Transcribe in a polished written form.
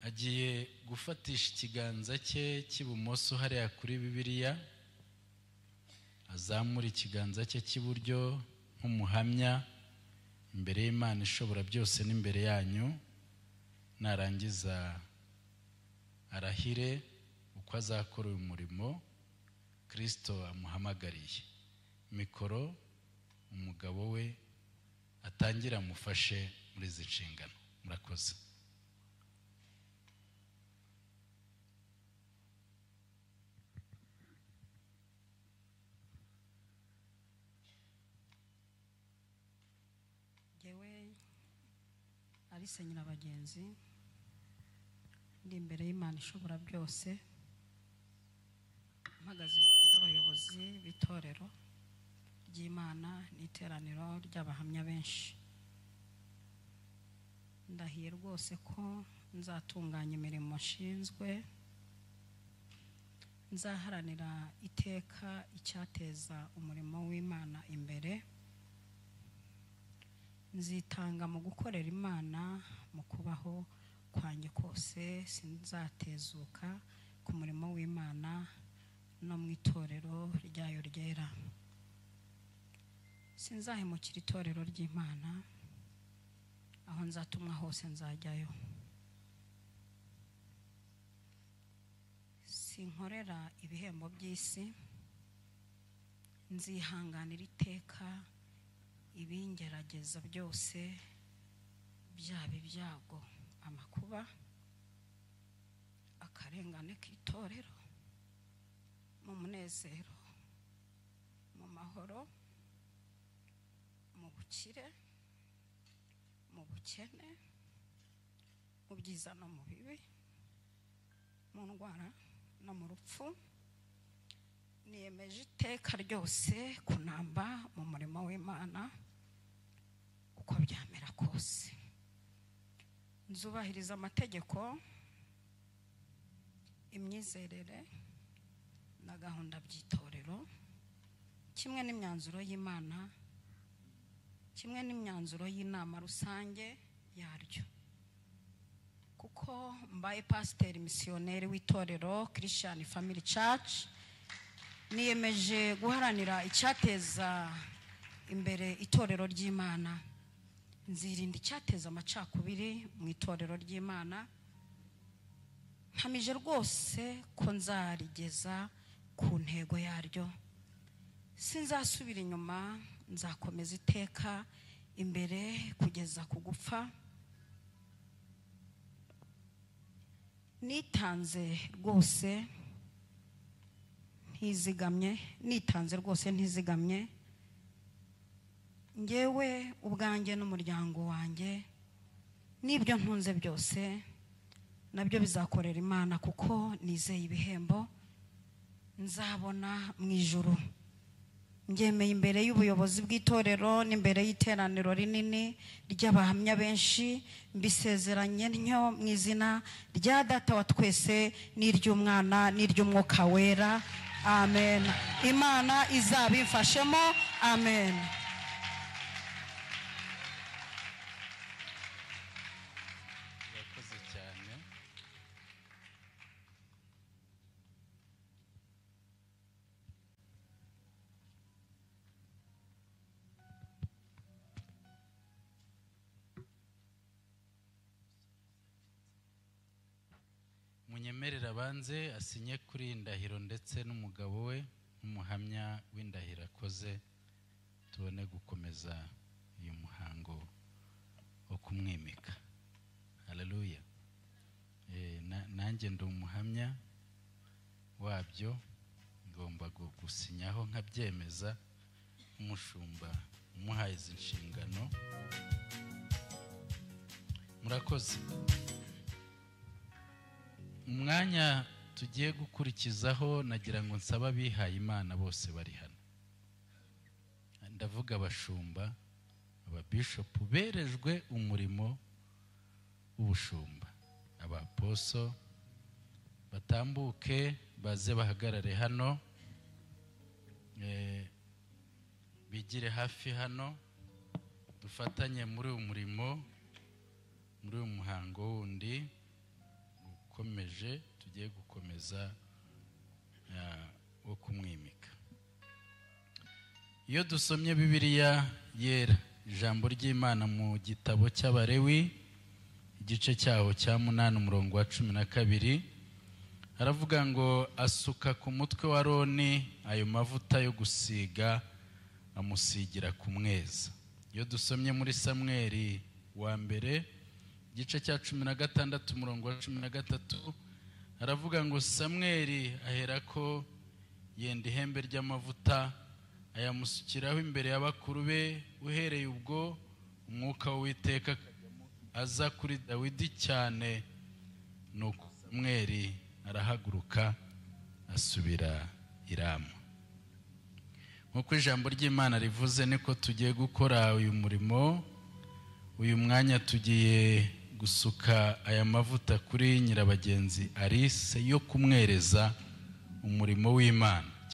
Agiye gufatisha ikiganza cye cy'ibumoso hariya kuri Bibiliya, azamura ikiganza cye cy'iburyo nk'umuhamya imbere y'Imana ishobora byose n'imbere yanyu. Narangiza arahire uko azakora uyu murimo Kristo amuhamagariye. Mikoro umugabo we atangira amufashe muri izi nshingano. Murakoze. Jyewe Alice Nyirabagenzi ndi imbere y'Imana ishobora byose, mpagaze imbere y'abayobozi b'itorero ry'Imana n'iteraniro ry'abahamya benshi. Ndahiye rwose ko nzatunganya imirimo nshinzwe, nzaharanira iteka icyateza umurimo w'Imana imbere, nzitanga mu gukorera Imana mu kubaho kwanjye kose, sinzatezuka ku murimo w'Imana no mu itorero ryayo ryera. Sinzahemukira itorero ry'Imana, aho nzatumwa hose nzajyayo. Sinkorera ibihembo by'isi, nzihanganira iteka ibingerageza byose, byaba ibyago, amakuba, akarengane k'itorero, mu munezero, mu mahoro, mu bukire, mu bukene, mu byiza no mu bibi, mu ndwara no mu rupfu. Niyemeje iteka ryose kunamba mu murimo w'Imana uko byamera kose. Nzubahiriza amategeko, imyizerere na gahunda by'itorero, kimwe n'imyanzuro y'Imana, kimwe n'imyanzuro y'inama rusange yaryo. Kuko mbaye pasiteri misiyoneri w'itorero Christian Family Church, niyemeje guharanira icyateza imbere itorero ry'Imana. Nzirinda icyateza amacakubiri mu itorero ry'Imana. Mpamije rwose ko nzarigeza ku ntego yaryo. Sinzasubira inyuma, nzakomeza iteka imbere kugeza ku gupfa. Nitanze rwose ntizigamye, nitanze rwose ntizigamye. Ngewe ubwanjye n'umuryango wanjye n'ibyo ntunze byose nabyo bizakorera Imana, kuko nizeye ibihembo nzabona mu ijuru. Ngemeye imbere y'ubuyobozi bw'itorero n'imbere y'iteraniro rinini ry'abahamya benshi, mbisezeranye ntyo mu izina rya Data wa twese n'iry'Umwana n'iry'Umwuka Wera. Amen. Imana izabimfashemo. Amen. Urakoze cyane. Munyemerere abanze asinye kuri iyi ndahiro ndetse n'umugabo we nk'umuhamya w'indahiro akoze, tubone gukomeza uyu muhango wo kumwimika. Haleluya. Nanjye ndi umuhamya wabyo, ngomba gusinyaho nkabyemeza nk'umushumba umuhaye izi nshingano. Murakoze. Umwanya tugiye gukurikizaho nagira ngo nsabe abihaye Imana bose bari hano, ndavuga abashumba, ababishopu berejwe umurimo w'ubushumba, abaposo batambuke baze bahagarare hano, bigire hafi hano, dufatanye muri uyu murimo, muri uyu muhango wundi. twakomeje, tugiye gukomeza wo kumwimika. Iyo dusomye Bibiliya yera, ijambo ry'Imana mu gitabo cy'Abalewi, igice cyaho cya 8 umurongo wa 12, haravuga ngo asuka ku mutwe wa Aroni ayo mavuta yo gusiga, amusigira kumweza. Iyo dusomye muri Samweli wa mbere, igice cya 16 umurongo wa 13, haravuga ngo Samweli aherako yenda ihembe ry'amavuta ayamusukiraho imbere y'abakuru be. Uhereye ubwo umwuka w'Uwiteka aza kuri Dawidi cyane, nuko Samweli arahaguruka asubira i Rama. Nk'uko ijambo ry'Imana rivuze, niko tugiye gukora uyu murimo. Uyu mwanya tugiye gusuka aya mavuta kuri Nyirabagenzi Alice yo kumwereza umurimo w'Imana.